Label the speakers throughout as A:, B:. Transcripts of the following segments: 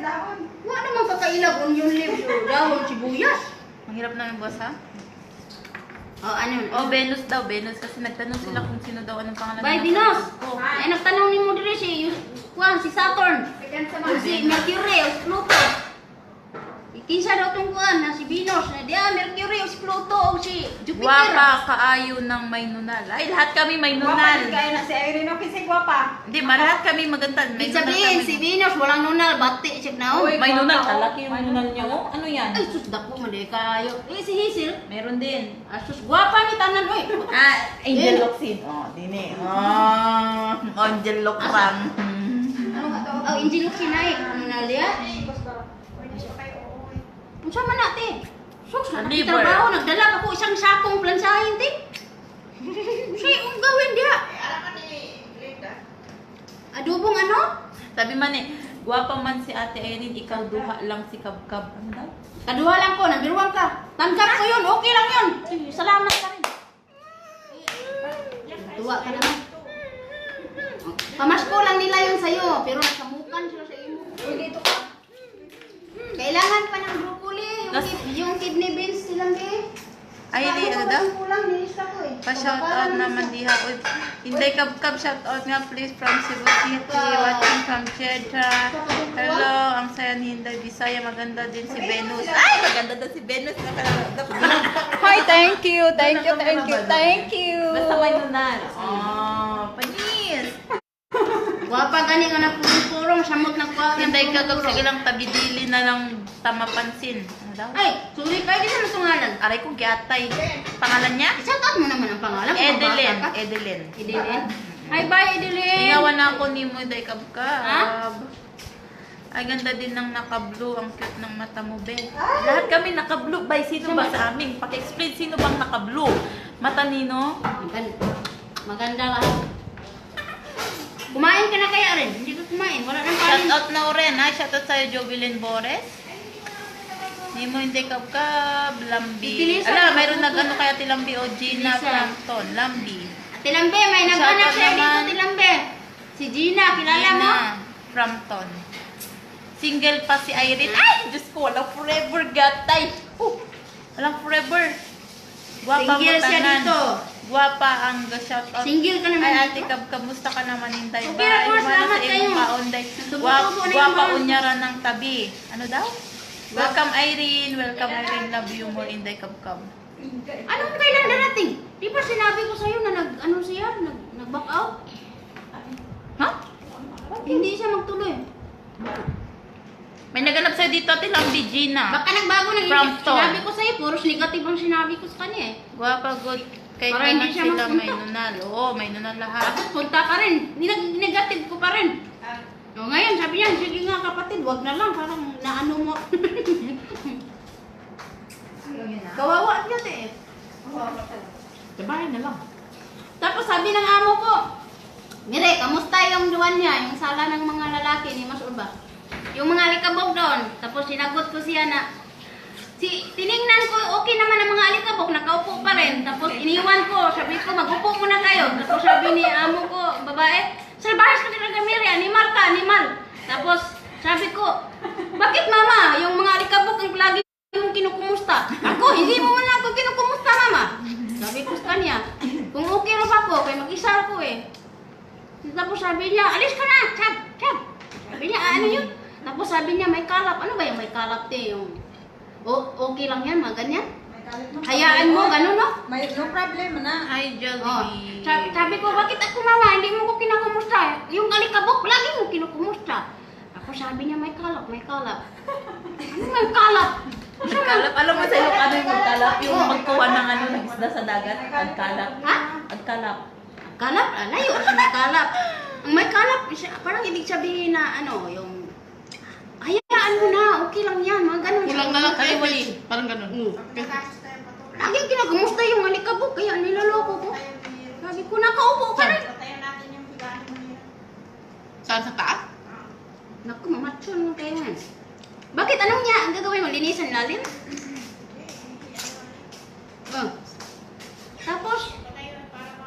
A: Wala naman kakailag onion leaves o dahon sibuyas.
B: Mahirap na yung boss, ha?
A: Oh, ano yun?
B: Oh, Venus daw, Venus. Kasi nagtanong sila kung sino daw anong pangalan
A: By
B: ng
A: Venus.
B: ko.
A: Ay, nagtanong ni mo dire si si Saturn. Si Mercury o si Pluto. Kinsa daw tong kuan na si Venus, na di Mercury o si Pluto o si Jupiter.
B: Guwapa, kaayo ng may nunal. Ay, lahat kami may nunal.
C: Kaya na si Irene, okay, si Guapa.
B: Hindi, lahat kami maganda. May
A: Ibig
B: nunal
A: sabihin,
B: kami.
A: si Venus walang nunal, bati check na oh.
C: Uy,
B: May nunal,
C: Guwapa,
B: kalaki yung nunal niyo. Ano yan?
A: Ay, sus dako man di kayo. Si Hazel,
B: Meron din.
A: sus gwapa ni tanan oy.
B: Angel Locsin. Oh, dini. Oh, Angel Locran.
A: Ano nga to? Oh, Angel Sinay, ano na liya? Unsa man natin? Sus,
B: Liver.
A: nakita ba nagdala ako isang sakong plansahin ti. Say, ang gawin dia. Adobong ano?
B: Sabi man eh, guwapa man si Ate Erin, ikaw duha lang si Kabkab. Ano daw?
A: Kaduha lang ko, nabiruan ka. Tanggap ko yun, okay lang yun. Salamat ka rin. Tuwa ka naman. Pamasko lang nila yun sa'yo, pero nasamukan sila sa iyo. Dito ka. Kailangan pa ng broccoli, yung kidney beans silang eh.
B: Ay, hindi, ano daw?
A: Kulang, nilista ko eh.
B: Pa-shoutout naman diha. Uy, Hinday Kabkab, shoutout nga please from Cebu City. Watching from Jeddah. Hello, ang saya ni Hinday Bisaya. Maganda din si Venus. Ay, maganda daw si Venus.
C: Hi, thank you, thank you, thank you, thank you.
B: Basta may nunal. Oh, panis.
A: Wapa gani nga na purong samot na kwa.
B: Hinday Kabkab, sige lang tabidili na lang tamapansin. Ano daw?
A: Ay, sorry kayo din naman tungalan.
B: Aray ko giatay. Pangalan niya?
A: Shoutout mo naman ang pangalan. kung
B: Edelyn.
A: bata ka.
B: Edelyn.
A: Edelyn. Hi, bye Edelyn.
B: Ingawan na ako ni mo, Hinday Kabkab.
A: Ha?
B: Ay, ganda din ng naka-blue. Ang cute ng mata mo, be. Lahat kami naka-blue. Bay, sino ba sa amin? Paki-explain, sino bang naka-blue? Mata nino?
A: Maganda lahat. Kumain ka na kaya rin? Hindi ka kumain. Wala nang kanin.
B: Shoutout na rin, ha? Shoutout sa'yo, Jovelyn Bores. Ni mo, Hinday Kabkab. Lambi.
A: Itilisan
B: Ala,
A: ako.
B: mayroon nag-ano kaya Tilambi o Gina
A: Itilisan.
B: Plankton. Lambi.
A: Tilambe, may nag-anak
B: Shoutout
A: siya dito,
B: naman.
A: Tilambe. Si Gina, kilala mo?
B: Gina Frampton. Single pa si Irene. Ay, Diyos ko, walang forever, gatay. Walang forever. Guwapa
A: Single
B: mo
A: siya
B: tanan.
A: dito.
B: Guwapa ang shoutout.
A: Single ka naman
B: Ay,
A: dito?
B: Ate Kab, kamusta ka naman, Hinday?
A: Okay na po, salamat
B: sa
A: kayo.
B: iyong paonday.
A: Tubo-tubo na yung
B: Guwapa
A: mga-
B: unyara ng tabi. Ano daw? Welcome, Irene. Welcome, Irene. Love you more, Hinday Kab.
A: Anong kailan darating? Di ba sinabi ko sa'yo na ano siya? Nag-back out?
B: Ha?
A: Hindi siya magtuloy.
B: May naganap sa'yo dito, Ate Lambi, Gina.
A: Baka nagbago ng isip.
B: Frampton.
A: Sinabi ko sa'yo, puros negative ang sinabi ko sa kanya eh.
B: Guwapa, good. Kahit
A: Para hindi
B: naman
A: siya
B: sila may
A: magpunta.
B: nunal. Oo, may nunal lahat.
A: Tapos punta ka rin. Negative ko pa rin. O ngayon, sabi niya, sige nga kapatid, wag na lang. Parang naano mo. Kawawa niya eh.
B: Sa bahay na lang.
A: Tapos sabi ng amo ko, Mire, kamusta yung duwan niya, yung sala ng mga lalaki ni Mas Urba? Yung mga alikabok doon. Tapos sinagot ko siya na, tiningnan ko, okay naman ang mga alikabok, nakaupo pa rin. Tapos iniwan ko, sabi ko, mag-upo muna kayo. Tapos sabi ni amo ko, babae, Sir, bahas ka talaga, Mire, animal ka, animal. Tapos sabi ko, bakit mama, yung mga alikabok ang lagi yung kinukumusta? Ako, hindi mo man ako kinukumusta, mama. Sabi ko sa kanya, kung okay rin ako, kaya mag-isa ako eh. Tapos sabi niya, alis ka na, chab, chab. Sabi niya, ano yun? Tapos sabi niya, may kalap. Ano ba yung may kalap te? Yung, okay lang yan, mga ganyan. Hayaan mo, gano'n no?
C: May no problem na.
B: Hi,
A: Oh,
B: Jollibee.
A: sabi ko, bakit ako mama, hindi mo ko kinakumusta? Yung alikabok, lagi mo kinukumusta. Ako sabi niya, may kalap, may kalap. Ano may kalap?
B: Agkalap. Alam mo sa Ilocano yung magkalap? Yung magkuha ng ano, ng isda sa dagat. Agkalap.
A: Ha?
B: Agkalap.
A: Kalap? Layo sa may kalap. Ang may kalap, parang ibig sabihin na ano, yung hayaan mo na, okay lang yan, mga ganun.
D: Kulang na lang kayo,
B: Mali.
D: parang ganun.
A: Laging kinakumusta yung alikabok, kaya nilaloko ko. Sabi ko, nakaupo ka rin.
D: Saan sa taas?
A: Naku, mamatson mo kayo man. Bakit? Anong niya? Ang gagawin mo? Linisan lalim? Oh. Tapos,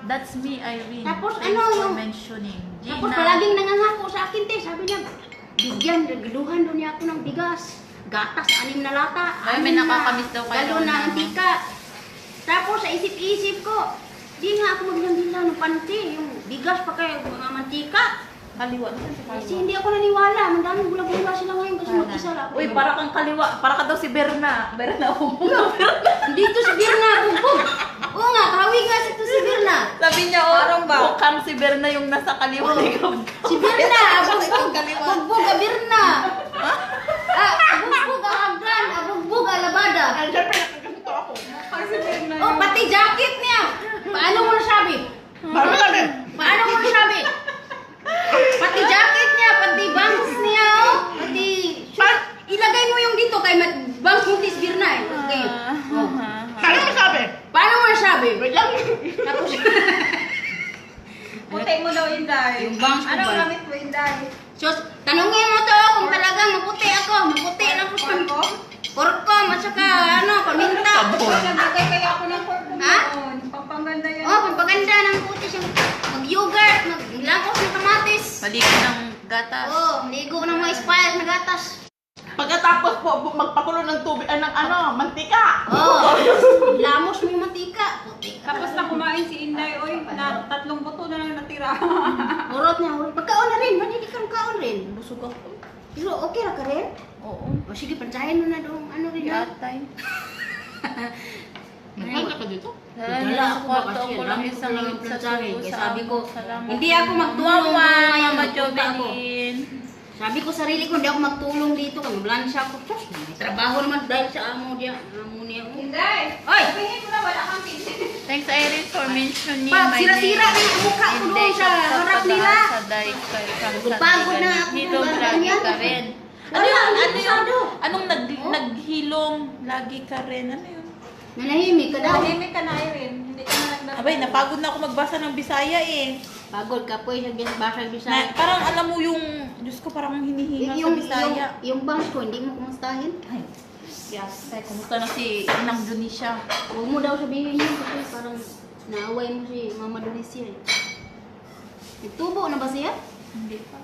B: That's me, Irene.
A: Tapos
B: Thanks
A: ano
B: for
A: yung-
B: mentioning.
A: tapos
B: Gina.
A: palaging nangangako sa akin, te. Sabi niya, bigyan, giluhan doon niya ako ng bigas. Gatas, 6 na lata.
B: Ay, may nakakamiss daw kayo
A: Galon
B: na
A: na antika. Tapos sa isip-isip ko, di nga ako maglandila ng panty. Yung bigas pa kayo, mga mantika.
B: Kaliwa.
A: Kasi hindi ako naniwala. Mandaming bula-bula sila ngayon kasi mag-isa lang ako.
B: Uy, para kang kaliwa. Para ka daw si Berna. Berna,
A: Dito si Birna, bugbog. Oo nga, kahawig nga si Birna.
B: Sabi niya, oh, mukhang si Berna yung nasa kaliwa.
A: Si Birna, bugbog a Birna. Bugbog a hagdan, bugbog a labada.
D: Siyempre, nakaganito ako.
A: Oh, pati jacket niya. Paano mo nasabi? Paano mo nasabi? Pati jacket niya, pati bangs niya, oh. Pati shirt. Ilagay mo yung dito kay bangs mo tis Birna eh. Okay. Oh.
D: Kaya mo sabi?
A: Paano mo nasabi?
D: Wait lang.
A: Tapos,
C: Puti mo daw, Inday.
A: Yung bangs ko
C: Anong
A: ba?
C: gamit mo, Inday?
A: Sus, tanungin mo to kung talagang maputi ako. Maputi lang po sa korkom at saka paminta.
C: Nagay kaya ako ng pork
A: Ha?
C: noon. Pampaganda yan.
A: Oh, pampaganda ng puti siya. Mag-yogurt, maglangos ng kamatis.
B: Maligo ng gatas.
A: Oh, ligo ng mga expired na gatas.
D: Pagkatapos po, magpakulo ng tubig, ng mantika.
A: Oh, lamos mo yung mantika. Puti ka
C: Tapos na kumain si Inday, oy, na 3 buto na lang natira.
A: Urot niya, urot. Magkaon na rin, hindi ka magkaon rin. Busog ako. Pero okay ra ka rin?
B: Oo.
A: O sige, pansahin mo na doon. Ano rin na?
B: Yatay.
D: Nagkanta ka dito?
A: Dala ako ba kasi
B: ko lang
A: dami ko
B: isang
A: lang yung plansahe. Kaya sabi ko,
B: salamat.
A: hindi ako magtulong ngayon,
B: Mama
A: magpunta ako.
B: Jovelyn.
A: Sabi ko sarili ko, hindi ako magtulong dito. Kung blansya ako, sus, may trabaho naman dahil sa amo niya. Amo niya.
C: Inday!
A: Oy!
C: Sabihin mo na wala kang pinsin.
B: Thanks, Irene, for mentioning
A: Pag
B: my
A: sira-sira
B: name.
A: rin ang mukha ko
B: Hindi
A: doon sa
B: ka
A: harap nila.
B: sa dahil kay
A: Pagod na ako
B: Dito,
A: kung
B: lagi
A: ganyan.
B: ka rin.
A: Wala, hindi
B: Ano
A: masyado.
B: Anong naghilom? Lagi ka rin. Ano yun?
A: Nanahimik ka daw.
C: Tahimik ka na, Irene. Hindi ka na nagdasal.
B: Abay, napagod na ako magbasa ng Bisaya eh.
A: Pagod ka po yung basag Bisaya.
B: Parang alam mo yung, Diyos ko, parang hinihinga sa Bisaya.
A: Yung bangs ko, hindi mo kumustahin.
B: Ay, yes. Kumusta na si Inang Dunisha?
A: Huwag mo daw sabihin yun kasi parang naaway mo si Mama Donicia eh. Nagtubo na ba siya?
B: Hindi pa.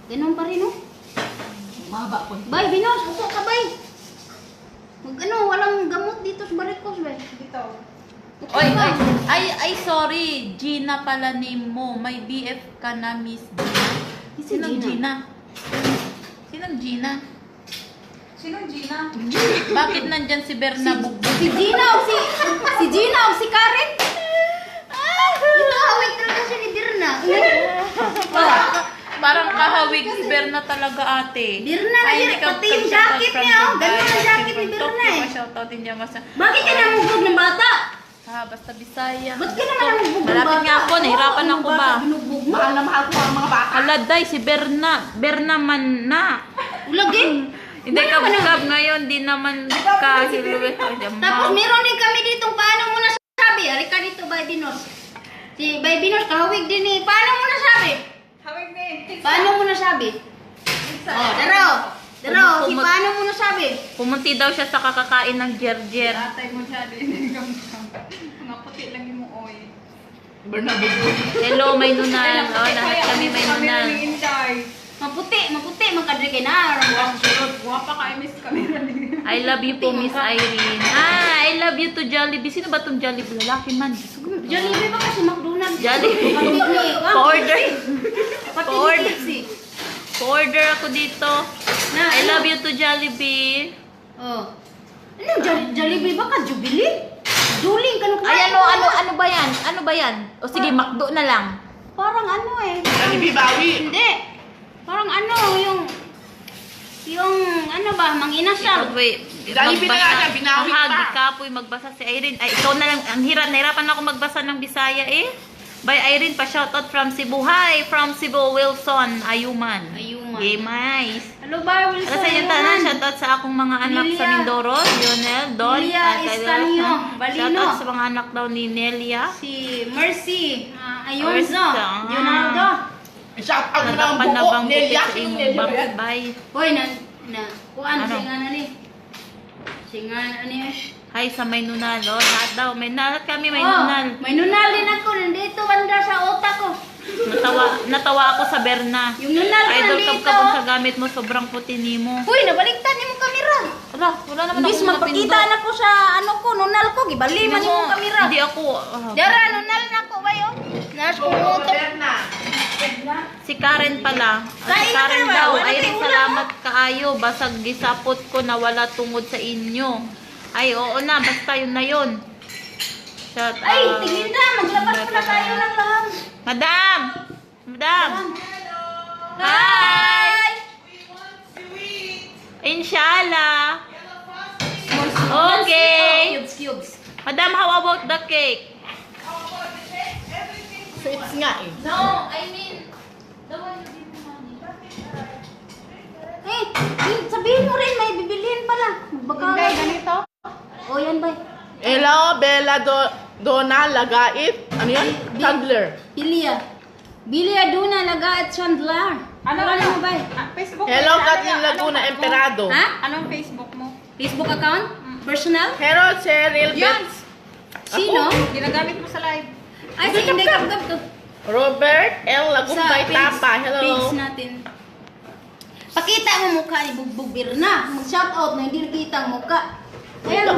A: Ganun pa rin oh.
D: Mahaba po.
A: Bay, Binos, upo ka bay. Walang gamot dito sa Baricos bay.
C: Dito.
A: Upo
B: Oy,
A: ka.
B: ay, sorry. Gina pala name mo. May BF ka na, Miss Gina. Sinong Gina? Sinong Gina?
C: Sinong Gina?
B: Bakit nandyan si Berna Bugbog?
A: Si Gina o si Karen? Ito, hawig talaga siya ni Birna.
B: Parang kahawig si Berna talaga, ate.
A: Birna na
B: Ay,
A: yun.
B: hindi ka-
A: Pati yung
B: shoutout
A: jacket
B: from
A: niya, oh.
B: Dubai.
A: Ganun ang jacket ni Birna eh.
B: Shoutout din niya masa.
A: Bakit ka namugod ng bata?
B: Basta Bisaya.
A: Ba't ka naman namugod ng bata?
B: Malapit nga ako, nahirapan ako ba?
A: Binugbog mo.
D: Mahal na mahal ko ang mga bata.
B: Aladay, si Berna. Berna man na.
A: Ulagin.
B: Hindi ka bugab ngayon, di naman ka hiluwi.
A: Tapos meron din kami ditong paano mo nasabi? Halika dito, Bay Binos. Si Bay Binos, kahawig din eh. Paano mo nasabi?
C: Hawig ni.
A: Paano mo nasabi? Oh, daro. Daro, si paano mo nasabi?
B: Pumunti daw siya sa kakakain ng jerjer.
C: Atay mo siya din. Mga puti lang yung oy.
D: Bernardo.
B: Hello, may nunal. Oh, lahat kami may
C: Kamera
B: nunal.
C: ni Inday.
A: Maputi, magkadri kay na.
C: Guwapa ka, miss kamera ni.
B: I love you po, Miss Irene. I love you to Jollibee. Sino ba tong Jollibee? Lalaki man.
A: Jollibee ba kasi McDonald's?
B: Jollibee. Pa-order. Pa-order. Pa-order ako dito. I love you to Jollibee.
A: Oh. Ano, Jollibee ba ka? Jubilee? Juling ka nung
B: Ay, ano ba yan? Ano ba yan? O sige, McDo na lang.
A: Parang ano eh.
D: Jollibee Bawi.
A: Hindi. Parang ano, yung ano ba, manginasal.
B: Wait,
D: Jollibee na nga siya, binawi pa.
B: Kapoy, magbasa si Irene. Ay, ikaw na lang. Ang nahirapan ako magbasa ng Bisaya eh. By Irene, pa-shoutout from Cebu. Hi, from Cebu, Wilson, Ayuman.
A: Ayuman.
B: Gamais.
A: Hello ba, Wilson?
B: Ano sa inyo tanan? Shoutout sa akong mga anak sa
A: Lilia.
B: Mindoro, Lionel, Don,
A: Lilia
B: at
A: Estanio, Balino.
B: Shoutout sa mga anak daw ni Nelia.
A: Si Mercy, Ayunzo,
B: Mercy.
A: Leonardo.
D: Shout out na lang
B: Nadapan na
D: buko.
B: bang bukit
D: Nelia.
B: sa imong bagbay.
A: Hoy, kuan,
B: Ano?
A: singa na ni. Singa na ni.
B: Hi sa may nunal, oh. Lahat daw. May nunal kami, may
A: Oh,
B: nunal.
A: may nunal din ako. Nandito banda sa utak ko.
B: Natawa ako sa Berna.
A: Yung nunal ko
B: Idol
A: nandito.
B: kab sa gamit mo, sobrang puti ni mo.
A: Uy, nabaliktad ni mong kamera.
B: Wala naman
A: Imbis
B: akong
A: magpakita
B: napindot.
A: na ko sa ano ko, nunal ko, gibaliman ni mong kamera.
B: Hindi ako.
A: Dara, nunal na ko ba yun? Nas ko utok.
B: Si Karen pala.
A: Kain
B: Si
A: na
B: Karen
A: ka ba?
B: daw.
A: Wala
B: Ay,
A: tayong ulam,
B: salamat kaayo. Basag gisapot ko na wala tungod sa inyo. Ay, oo na. Basta yun na yun. Shout
A: Ay,
B: out.
A: tingin na, maglabas ko na tayo ng laham.
B: Madam! Madam! Hi! Inshallah. Okay.
A: Cubes.
B: Madam, how about the cake?
D: Sweets nga eh.
B: No, I mean, the one you give me money.
A: Sabihin mo rin, may bibiliin pala. Baka ganito. O, yan ba?
D: Hello, Bella Donna Lagait. Ano yan? Chandler.
A: Bilia. Bilia Duna, Laga at Chandler. Ano mo ba?
C: Facebook.
D: Hello, Kathleen Laguna Emperado.
A: Ha?
C: Anong Facebook mo?
A: Facebook account? Personal?
D: Hello, Cheryl
C: Yan.
D: Betts.
A: Sino?
C: Ginagamit mo sa live.
A: Ay, si Inday Kapgap to.
D: Robert L.
A: Sa
D: Lagumbay Tapa.
A: page
D: Hello.
A: natin. Pakita mo mukha ni Bugbog Birna. Mag-shout out na hindi nakita ang mukha. Ayan.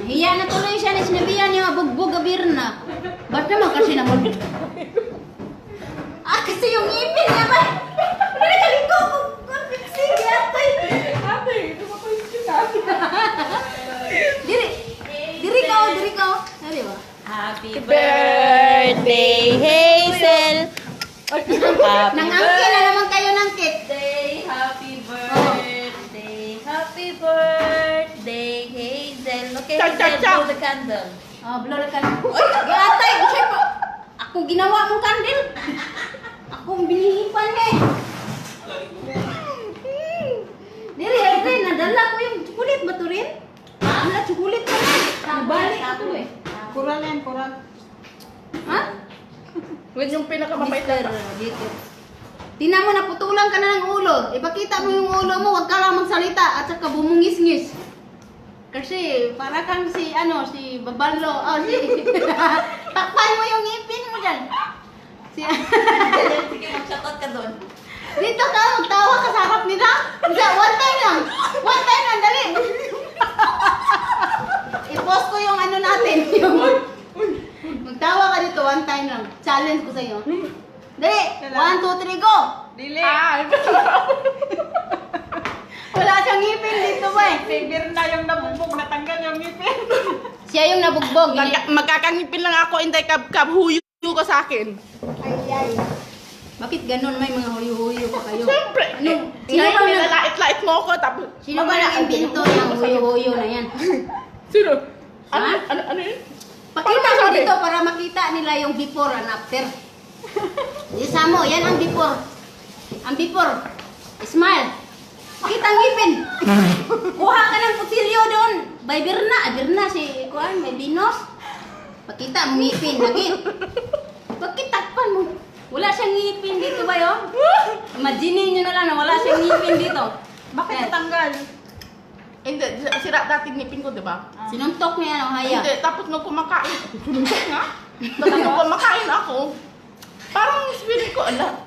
A: Hiya na tuloy siya na sinabihan niya Bugbog Birna. Ba't naman kasi naman? Kasi yung ipin niya ba? Pinagaling ko. Sige, atay. Diri ka. Ano ba?
B: Happy birthday, Hazel.
A: Nangangkin na naman kayo ng kit.
B: Happy birthday, happy birthday, Hazel. Okay,
D: Cha, cha,
B: Hazel,
D: cha.
B: blow the candle.
A: Oh, blow the candle. Uy, gatay. Siyempre, ako ginawa mong candle. Akong binihipan eh. Diri, ay, nadala ko yung tsukulit ba to rin? Wala, tsukulit pa rin. Nagbalik ako eh.
C: Kural yan, kural.
A: Ha?
D: Yun yung pinakamapait
A: Mister,
D: na.
A: dito. Tingnan mo, naputulan ka na ng ulo. Ipakita mo yung ulo mo, huwag ka lang magsalita at saka bumungis-ngis. Kasi para kang si Babalo. Oh, takpan mo yung ngipin mo dyan.
B: Sige, mag-shoutout ka doon.
A: Dito ka, magtawa ka sa harap nila. Hindi, one time lang, dali. I-post ko yung ano natin. Yung magtawa ka dito, one time lang. Challenge ko sa'yo. Dali, 1, 2, 3, go!
C: Dili.
A: Wala siyang ngipin dito ba eh.
C: Favorite na yung nabugbog, natanggal yung ngipin.
A: Siya yung nabugbog.
D: Magkakangipin lang ako, Inday Kab huyo ko sa akin.
A: Ay. Bakit ganun may mga huyo-huyo pa kayo?
D: Siyempre.
A: Ano?
D: Sino ba nilalait-lait mo ako tapos...
A: Sino ba nag-invento ng huyo-huyo na yan?
D: Sino?
A: Ha?
D: Ano yun?
A: Pakita
D: Paano
A: mo
D: masabi?
A: dito para makita nila yung before and after. Isa mo, yan ang before. Ang before. Smile. Pakita ang ngipin. Kuha ka ng putilyo doon. By Birna si Kuan, may Binos. Pakita ang ngipin lagi. Bakit takpan mo? Wala siyang ngipin dito ba yun? Imagine nyo na lang na wala siyang ngipin dito.
C: Bakit
A: Yan.
C: natanggal?
D: Hindi, sira dati ngipin ko, di ba?
A: Sinuntok niya ang haya.
D: Hindi, tapos nung kumakain, sununtok nga. Tapos nung kumakain ako, parang feeling ko,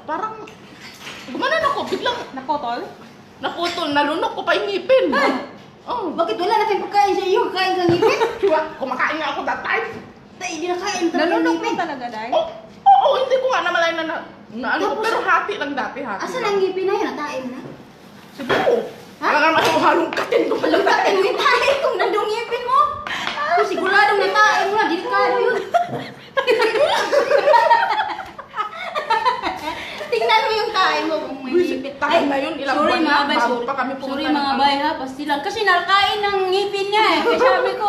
D: parang, gumanan ako, biglang
C: Napotol?
D: naputol, nalunok ko pa yung ngipin. Oh,
A: Bakit wala na tayong pagkain sa iyo? Kain ka ngipin?
D: kumakain nga ako that time.
A: Tayo, hindi na kain.
C: Nalunok mo talaga, Day?
D: Oo, hindi ko nga namalay na ano ko, pero hati lang dati, hati.
A: Asan
D: lang.
A: ang ngipin na yun? Natain mo na?
D: Siguro.
A: Ha?
D: Wala nga naman halungkatin ko.
A: Natain mo yung tahin kung nandong ngipin mo. Kung siguradong natain mo na, delikado yun. Tingnan mo yung tahin mo kung may ngipin.
D: Tahin na yun, ilang
A: sorry
D: buwan na,
A: mga bay,
D: bago
A: sorry.
D: pa kami pumunta
A: Sorry
D: ng
A: mga
D: ano.
A: bay ha, pasti lang. Kasi nakain ng ngipin niya eh. Kaya sabi ko,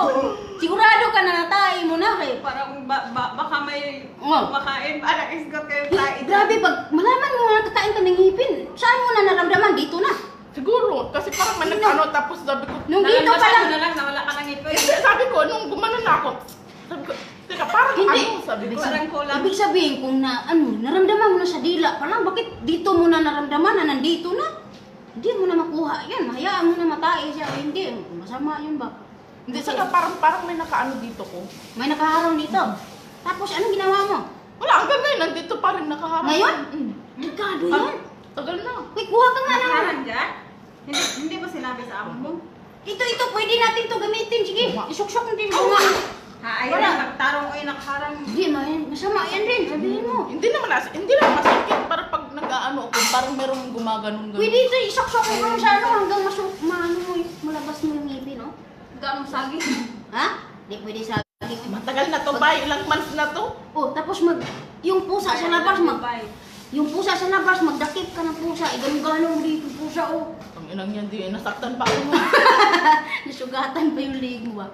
A: sigurado ka na natain mo na kay.
C: Parang baka may
A: Oh.
C: makain. Anak isgot kayo
A: Eh, grabe, pag malaman mo na kakain ka ng ngipin, saan mo na naramdaman? Dito na.
D: Siguro, kasi parang may nagkano, tapos sabi ko,
A: Nung dito pa lang.
C: na lang na wala ka ng ngipin.
D: hindi, sabi ko, nung gumanon na ako, sabi ko, teka, parang
A: Hindi.
D: ano, sabi ko.
C: Parang kulang.
A: Ibig sabihin kung naramdaman mo na sa dila, parang bakit dito mo na naramdaman na nandito na? Hindi mo na makuha yan. Hayaan mo na matay siya. Hindi, masama yun ba?
D: Hindi, saka parang may nakaano dito ko.
A: May nakaharang dito. Tapos anong ginawa mo?
D: Wala, hanggang ngayon, nandito pa rin nakaharap.
A: Ngayon?
D: Mm.
A: Magkado yan?
D: Tagal na.
A: Uy, kuha ka nga na.
C: Nakaharang dyan? Hindi ba sinabi sa amo mo?
A: Ito, pwede natin to gamitin. Sige, isuksok natin.
D: Oo nga.
C: Ayaw
A: Wala.
C: na magtarong ay nakaharang.
A: Hindi, masama yan rin. Sabihin mo.
D: Hindi naman masakit. Para pag nag-ano ako, parang merong gumaganon.
A: Pwede ito, isuksok mo lang sa ano hanggang malabas mo yung ngipin, no?
C: Ganong saging.
A: Ha? Hindi pwede sa
D: Matagal na to ba? Ilang months na to?
A: Oh, tapos yung pusa sa labas, magdakip ka ng pusa. Ganun-ganun dito yung pusa, oh.
D: Ang inang yan, di nasaktan pa ako.
A: Nasugatan pa yung leg mo, ba?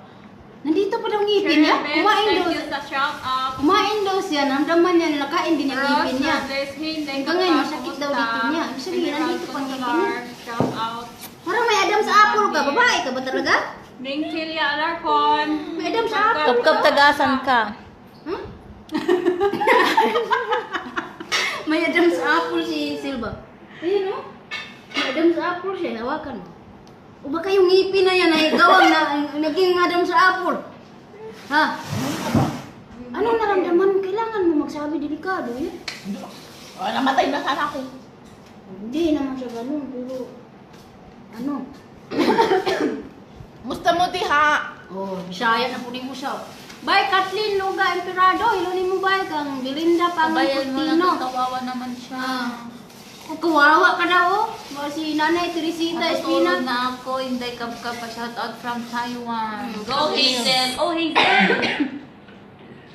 A: Nandito pa daw ngipin niya. Kumain daw.
C: sa shout out.
A: Kumain daw siya. Namdaman niya na nakain din yung ngipin niya.
C: Hanggang
A: Hanggang ngayon, masakit daw dito niya. Ibig sabihin, nandito pa ang ngipin niya.
C: Shout out.
A: Parang may Adam sa apple ka. Babae ka ba talaga?
C: Ning Celia Alarcon.
A: May Adam sa apple ka.
B: tagasan ka.
A: Huh? May Adam sa apple si Silva. Ayun, no? May Adam sa apple siya. Hawakan mo. O baka yung ngipin na yan ay gawang na naging Adam sa apple. Ha? Anong naramdaman mo? Kailangan mo magsabi, delikado yun.
D: Oh, namatay na sana ako.
A: Hindi naman siya ganun, pero ano?
D: Musta mo, diha?
A: Oh, Bisaya na po mo siya. Bay, Kathleen, Luga, Emperado, ilunin mo ba kang Belinda,
B: Bayan mo lang,
A: Pangutino?
B: kawawa naman siya.
A: Kawawa ka daw, oh. Si Nanay Teresita
B: Natutulog
A: Espina.
B: na ako, Inday Kabkab pa shout out from Taiwan.
A: Go,
B: Hazel! Oh, Hazel!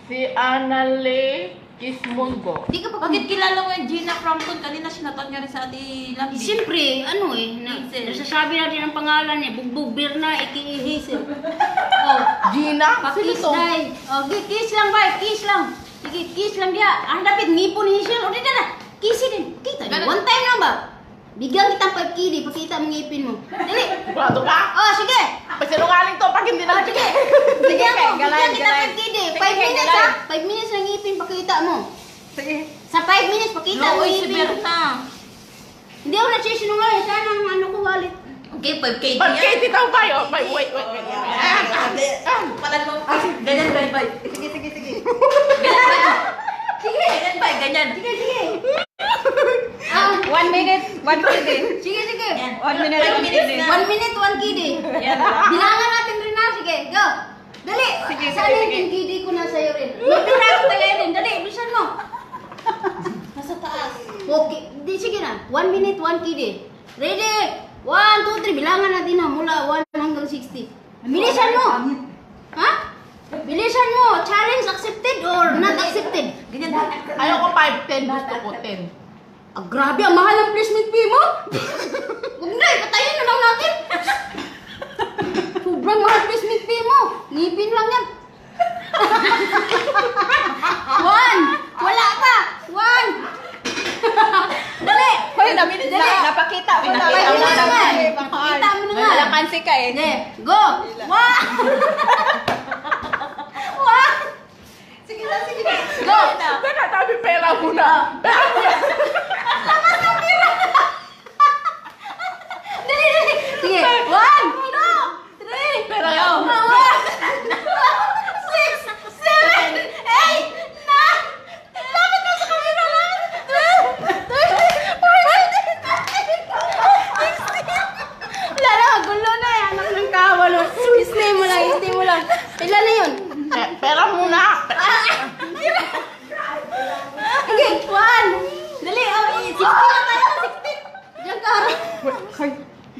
D: Si Anale Kismungo.
A: Di ka pa
B: Bakit kilala mo yung Gina Frampton? Kanina sinatot niya rin sa ati Lambi.
A: Siyempre, ano
B: Hazel.
A: nasasabi natin ang pangalan niya, Bugbog Birna, aka Hazel. Oh,
D: Gina?
A: pakis
D: Sino to?
A: day. Oh, kiss lang ba? Kiss lang. Sige, kiss lang dia. Ang dapit ngipon ni Hazel. O, di na. Kiss din. Kita niyo.
B: Ganun.
A: One time lang ba? Bigyan kitang 5 kili, pakita mo ngipin mo. Dali.
D: Sigurado ka?
A: Oh, sige.
D: Sinungaling to pag hindi na.
A: Sige. Bigyan mo.
C: Galan,
A: Bigyan kita
C: galan.
A: 5 kili.
C: Sige,
A: 5 minutes
C: galan.
A: ha. 5 minutes ng ngipin, pakita mo.
C: Sige.
A: Sa 5 minutes, pakita mo
B: Lois si
A: ngipin.
B: Berta.
A: Hindi ako nagsisinungaling. Sana ang ano ko wallet.
B: Okay, 5K
D: Pag
B: yan.
D: Katie daw ba yun? Wait.
B: Palag mo. Ganyan, bay.
C: Sige.
B: Ganyan, bay. Sige, ganyan, bay. Ganyan.
A: Sige.
C: 1 minute, 1 minute.
A: Sige.
B: Yan.
C: 1 minute,
B: 5
C: 1
B: minutes
C: minute.
B: na.
A: 1 minute, 1 kidi.
B: Yan.
A: Bilangan natin rin na. Sige, go. Dali.
C: Sige,
A: Saan
C: sige.
A: yung kidi ko na sa'yo rin? Magpira ko tayo rin. Dali, bilisan mo. Nasa taas. Okay. Di, sige na. 1 minute, 1 kidi. Ready? 1, 2, 3. Bilangan natin na mula 1 hanggang 60. Bilisan mo. Ha? Bilisan mo. Challenge accepted or not accepted?
B: Ganyan.
D: Ayoko 5, 10. Gusto ko 10.
A: Ah, grabe, ang mahal ng placement fee mo. Huwag na, ipatayin na lang natin. Sobrang mahal placement fee mo. Ngipin lang yan. 1. Wala pa. 1. Dali.
C: Hoy, napakita mo na.
A: Pakita mo na nga.
C: Pakita
A: Pakita mo na nga.
C: Nalakansi ka eh.
A: Sige, go. 1. 1.
C: Sige na.
A: Go.
D: Teka, tabi pera muna.
A: Dali. Sige, 1, 2, 3.
D: Pera
A: Go.
D: ako.
A: 1, 6, 7, 8, 9. Lapit na sa kamera lang. 12, 13, 14, 15. Wala na, gulo na eh. Anak ng kawalo. Stay mo lang. Ilan na yun?
D: Pera muna.
A: Okay, 1. Dali, 16 na tayo. 16. Diyan ka harap.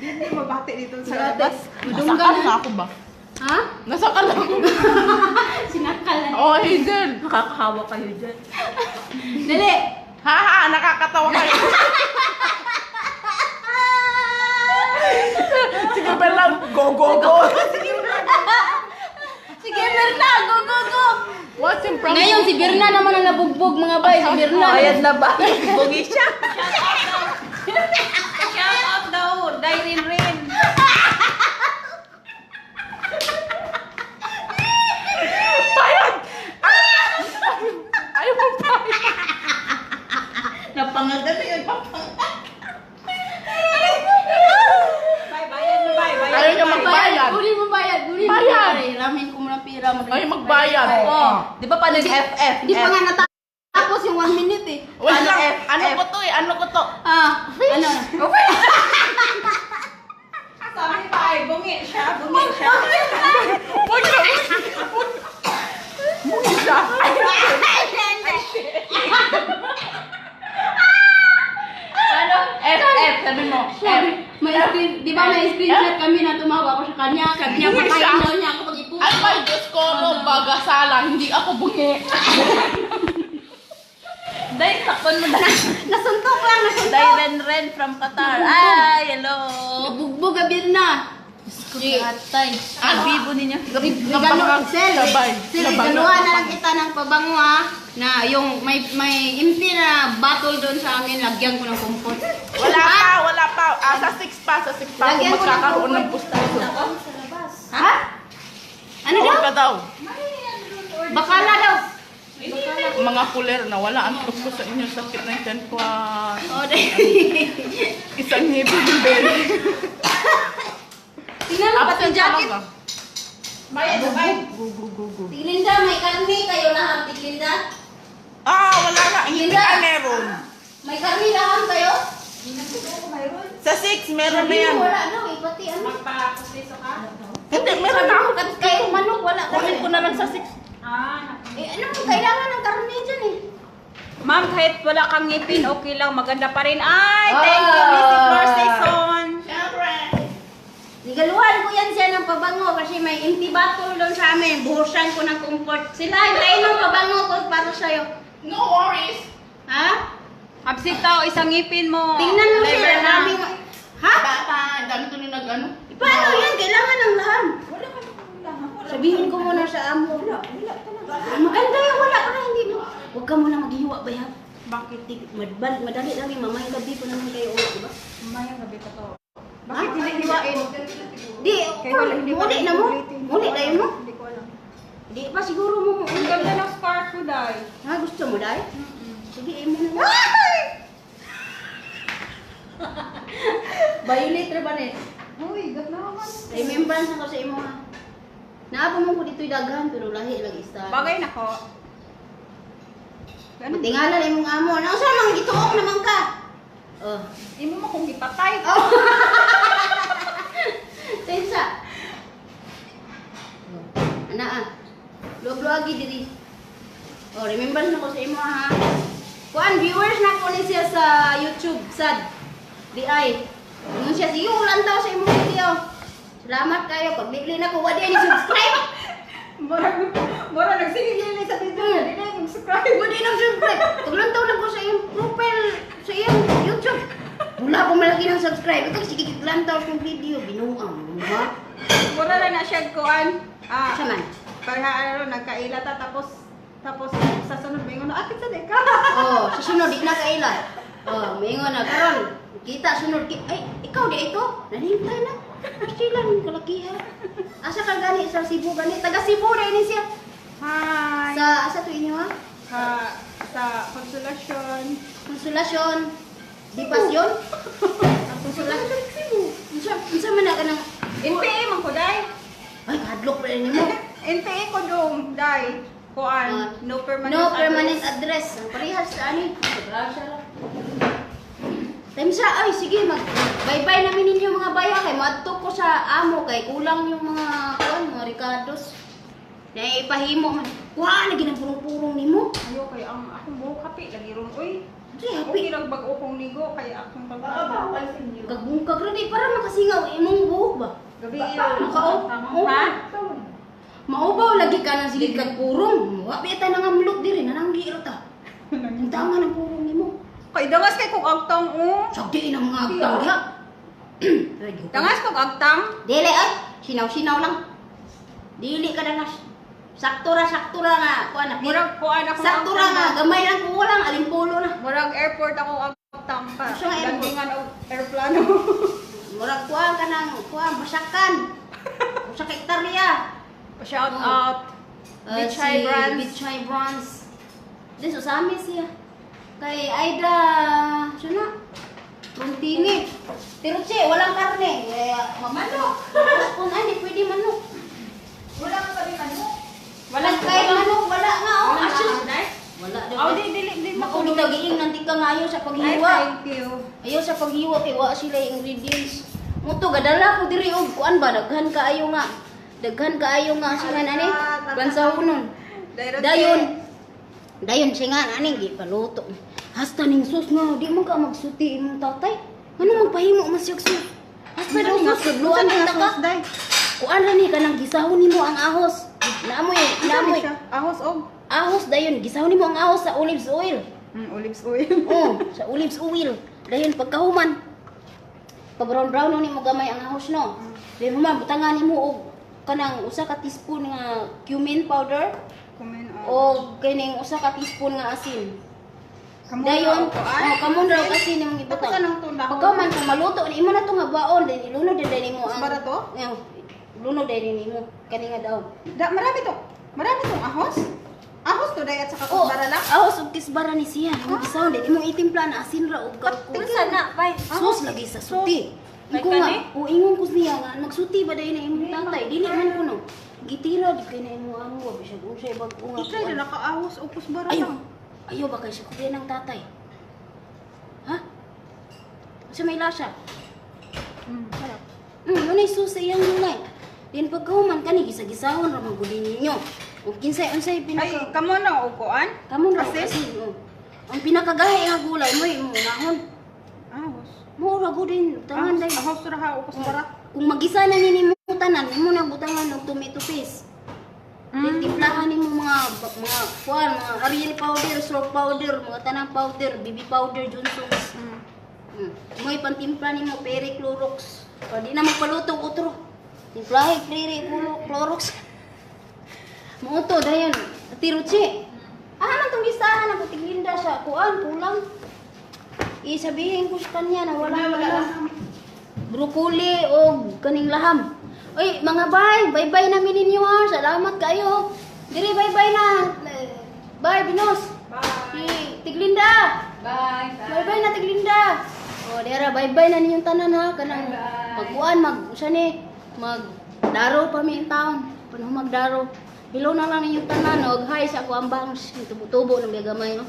C: Hindi mabati dito sa
A: Sarate.
C: labas.
D: Nasakal na ako ba?
A: Ha?
D: Nasakal na ako.
A: Sinakal na.
D: Oh, Hazel.
B: Nakakahawa kayo dyan.
A: Dali.
D: Haha, nakakatawa kayo. Sige, pera. Go.
A: Sige, Berna. Go.
D: What's in front
A: Ngayon, si Berna naman ang nabugbog, mga bay. Si Berna.
B: Ayan na ba? Bugi siya. Shout out daw. Dairin rin.
D: Bayad! Ayaw mo bayad.
B: Napangagal na yun.
D: Ayaw niya magbayad.
A: Uli mo bayad.
D: Bayad.
A: Ramin ko muna pira mo.
D: Ayaw magbayad.
A: Oh.
B: Di ba pa nag-FF?
A: Di pa nga natakot 1 minute eh.
D: Wait lang.
B: F,
D: Ano
B: F.
D: ko to eh? Ano ko to?
A: Ano?
C: Sabi pa ay, bungi siya, bungi siya.
D: Huwag na. Muna siya.
B: Ano? F, F, sabi mo. F.
A: May screen, di ba may screenshot kami na tumawa ko sa kanya. Sabi niya,
D: Bungi
A: patayin
D: siya.
A: daw niya ako pag ipuso.
D: Ay, my Diyos ko, bagasala. Hindi ako bungi.
B: Day, takpan mo na.
A: Nasuntok lang, nasuntok.
B: Day, Ren from Qatar. Ay, hello.
A: Nabugbog abir na.
B: Atay. Ang bibo ninyo.
A: Gano, Sel,
D: Sabay.
A: Sel,
D: Sabay.
A: galuhan na lang kita ng pabango ha. Na yung may empty na bottle doon sa amin, lagyan ko ng kumpot.
D: Wala pa. Sa 6 pa. Sa 6 pa.
A: Lagyan
D: Kung
A: ko ng
D: magkakaroon ng
A: kumpot.
D: pustaso.
A: Ha? Ano daw?
D: Ka daw.
A: Bakala daw.
D: Mga kuler na wala ang ko sa inyo sakit ng tiyan ko.
A: Oh,
D: Isang heavy din belly.
A: tingnan mo pati jacket.
C: Bayad, bayad.
A: Tilinda, may karne kayo lahat, Tilinda.
D: Wala na. Hindi
A: Linda.
D: meron.
A: May karne lahat kayo?
D: Sa 6, meron na yan.
A: Wala daw, eh, pati ano.
C: Magpa-pustiso ka?
D: Hindi, meron na ako.
A: Kayo manok, wala
D: Kunin ko na lang sa 6.
A: Eh, ano mo, kailangan ng karne dyan eh.
C: Ma'am, kahit wala kang ngipin, okay lang. Maganda pa rin. Ay, thank you, Missy Flor Saison.
A: Nigaluhan ko yan siya ng pabango kasi may empty bottle doon sa amin. Buhusan ko ng comfort. Sila, hintayin ng pabango ko para sa'yo.
D: No worries.
A: Ha?
C: Absik tao, isang ngipin mo.
A: Tingnan mo
C: Liver
A: siya.
C: na.
A: Sabi mo, ha?
D: Bata, dami ko na nag-ano.
A: Paano yan? Kailangan ng lahat. Sabihin ko muna sa amo. Maganda yung wala ka na, hindi mo. Huwag ka muna maghiwa ba yan? Bakit? Madali lang yung mamayang gabi ko naman kayo ulit, di ba?
C: Mayang gabi ka to.
A: Bakit
C: hindi hiwain?
A: Di,
C: Kaya wala, hindi
A: muli na mo? Muli na yun mo?
C: Hindi ko alam.
A: Di pa siguro mo.
C: Ang ganda ng scarf ko, Day.
A: Ha, gusto mo dahil? Sige, imo na mo. Violet ra ba ni?
C: Uy, ganda naman.
A: Remembrance ako sa imo ha. Naapa mo ko dito'y daghan pero lahi lagi style.
C: Bagay na ko. Ganun.
A: Tingala imong amo. Ano sa mga gituok naman ka? Oh.
C: Imo mo kung ipatay.
A: Tensa. Ana ah. Log-logi diri. Oh, remembrance na ko sa imo ha. Kuan viewers na ko ni siya sa YouTube sad. Di ay. Ano siya sige ulan daw sa imong video. Salamat kayo pag bigli na ko wadi ni subscribe.
C: Mora nagsigilili sa video. Hindi na yung subscribe.
A: Wadi nang subscribe. Tulan taw na ko sa iyong profile sa iyong YouTube. Wala ko malaki ng subscribe. Ito sige lang taw sa video binuang, ha?
C: Mura lang na siya kuan.
A: Sa man.
C: Kaya ano, nagkaila ta tapos sa sunod may ngono akit sa deka.
A: Oh, sa sunod di na kaila. Oh, maingon na karon. Kita sunod ay ikaw di ito. Nanhintay na. Sila ng kalakihan. Asa ka gani sa Cebu gani? Taga Cebu rin ni siya.
C: Hi.
A: Asa to inyo ha?
C: Sa Konsolasyon.
A: Konsolasyon. Di pasyon? Konsolasyon Cebu. Unsa man na ka ng
C: NPA man ko dai.
A: ay hadlok pa rin mo.
C: NPA ko dong dai. Kuan, no permanent
A: No permanent address. Ang parehas sa ani. Grasya lang. Time sa ay sige bye-bye namin ninyo mga baya kay madto ko sa amo kay kulang yung mga kuan mga ricados. Na ipahimo man. Wa lagi nang purong-purong nimo.
C: Ayo kay ang akong buhok kapi lagi ron oy.
A: Di happy.
C: Okay lang bag-o kong ligo kay akong pagkakas.
A: Kagbungkag ra di para makasingaw imong buhok ba?
C: Gabi
A: Kao.
C: Ha?
A: Maubaw lagi ka nang sige kag purong. Wa bita nang amlok diri nananggi ra ta. Ang tangan ang purong nimo.
C: Kay dangas kay kog agtang
A: Sagdi na mga agtang diha.
C: Dangas kog agtang.
A: Dili ay sinaw-sinaw lang. Dili ka dangas. Sakto ra nga kuan na.
C: Murag kuan ako.
A: Sakto ra nga gamay lang kulang alimpulo na.
C: Murag airport ako agtang pa.
A: Gusto nga airport.
C: Landingan og aeroplano.
A: Murag kuan ka nang kuan basakan. Usa ka hektarya.
C: Shout out. Beach High Brands.
A: Beach High Brands. This usami siya. Kay Aida, sino? Runtini. Tiruchi, walang karne. Manok. Kung ay, di pwede manok.
C: Walang manok.
A: Walang kahit manok, wala nga. Oh,
C: Wala
A: asus.
C: na, Day?
A: Wala daw.
C: Oh, di
A: Maubaw giing nanti ka nga ayaw sa
C: Ay,
A: paghiwa.
C: thank you.
A: Ayaw sa paghiwa kay wa sila yung ingredients. Muto gadala ko diri og kuan ba daghan kaayo nga. Daghan kaayo nga sila ani. Bansahonon. Dayon siya nga ani gipaluto. Hasta ning sus nga di mo ka magsuti imong tatay. Ano magpahimo mas yung sus? Hasta daw sus sudluan kita ka. Kuan ra ni kanang gisahon nimo ang ahos. Naamoy.
C: Ahos og
A: Ahos dayon gisahon nimo ang ahos sa olive oil.
C: olives oil.
A: Oh, sa olive oil. Dayon pagkahuman. Pag brown ni mo gamay ang ahos no. Dayon human butangan nimo og kanang usa ka teaspoon nga cumin powder o kining usa ka teaspoon nga asin. Dayon, kamon raw kasi nimong ibutang. Pagkaman kung maluto ni imo na to nga baon, then ilunod din nimo ang
C: Bara to?
A: Lunod din nimo kani nga daw.
C: Marami tong ahos. Ahos to dayat sa
A: Oh,
C: kapara lang.
A: ahos ug kisbara ni siya. Imo gisaon din imong itimpla na asin ra ug karkul.
C: na, bay.
A: Sus lagi sa suti.
C: Like
A: Iko nga,
C: kani?
A: ingon ko siya nga magsuti ba dai na imong tatay, dili man ko no. Gitira di kay na imong amo wa bisag unsay bag-o nga.
C: Ikay na nakaahos upos bara
A: Ayaw.
C: lang.
A: Ayaw ba kay sa kuya ng tatay? Ha? Sa may lasa?
C: Sarap.
A: Yun ay susi iyang lunay. Din pagkahuman ka ni gisa-gisahon ramang gudin ninyo. O kinsay unsay
C: Ay,
A: pinaka...
C: kamo na upuan?
A: Kamon ra
C: Asin?
A: kasi. Ang pinakagahi nga gulay mo imong unahon.
C: Ahos.
A: Mo ra gudin tangan day.
C: Ahos ra ha upos bara.
A: Kung magisa na ni nimo tanan, imo na butangan og tomato paste. Timplahan nimo mga kuan, mga Ariel powder, salt powder, mga tanang powder, BB powder, Johnson's. Mo'y pantimpla nimo peri Clorox. O di na magpaluto utro. Timplahe peri Clorox. Muuto dayon, tiruchi. Man tong listahan ako tiglinda sa kuan kulang. Isabihin ko sa kanya na wala broccoli o kaning laham. Oy, mga bye-bye na ninyo ha. Salamat kayo. Diri bye-bye na. Bye, Binos. Bye. Tiglinda.
C: Bye.
A: Bye-bye na Tiglinda. O, dira bye-bye na ninyong tanan ha. Kanang magkuan, magdaro pa mi taon. Panong magdaro. Hello na lang ninyong tanan. Og hi sa ako ang bangs. Tubo-tubo ng gagamay no.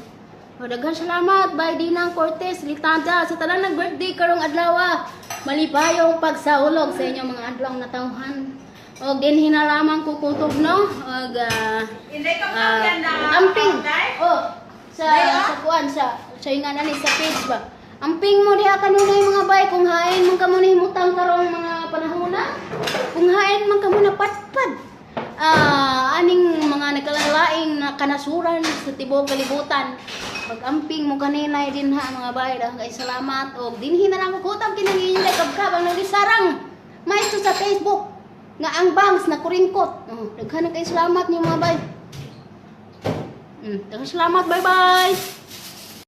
A: O, daghan salamat. Bye, Dinang Cortez, Litada. Sa talang nag-birthday karong adlaw. Malipayong pagsahulog sa inyong mga adlaw na tawhan. O din hinalaman ko kutob no. Og amping. Sa kuan sa ingan ani sa page ba. Amping mo diha kanunay mga bay kung hain man kamo himutang karong mga panahona. Kung hain man kamo na patpad. Aning mga nagkalalaing na kanasuran sa tibuok kalibutan. Pag-amping mo kanina din ha mga bay dahil kay salamat og dinhi na lang ko kutab kinang inday kabkab ang nagisarang maestro sa Facebook nga ang bangs na kuringkot. Daghan kay salamat niyo mga bay. Daghan salamat, bye bye.